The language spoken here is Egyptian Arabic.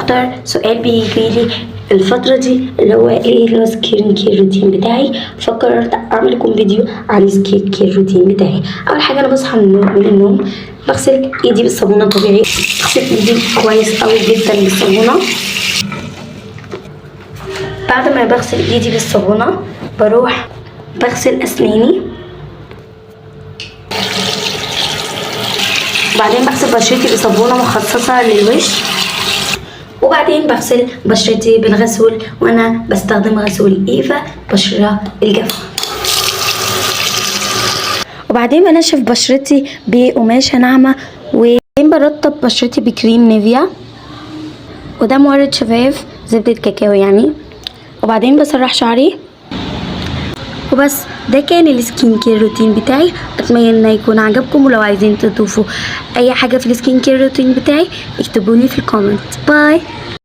اكتر سؤال بيجيلي الفترة دي اللي هو ايه اللي هو skin care routine بتاعي، فقررت اعمل لكم فيديو عن skin care routine بتاعي. اول حاجة انا بصحى من النوم بغسل ايدي بالصابونة طبيعي، بغسل ايدي كويس قوي جدا بالصابونة. بعد ما بغسل ايدي بالصابونة بروح بغسل اسناني، وبعدين بغسل بشرتي بصابونة مخصصة للوش، وبعدين بغسل بشرتي بالغسول، وانا بستخدم غسول ايفا بشرة الجافة. وبعدين بنشف بشرتي بقماشة ناعمة، وبعدين برطب بشرتي بكريم نيفيا، وده مورد شفايف زبدة كاكاو يعني. وبعدين بسرح شعري وبس. ده كان ال skin care routine بتاعي، اتمنى انه يكون عجبكم، ولو عايزين تضيفوا اي حاجة في ال skin care routine بتاعي اكتبولي في ال comment. bye.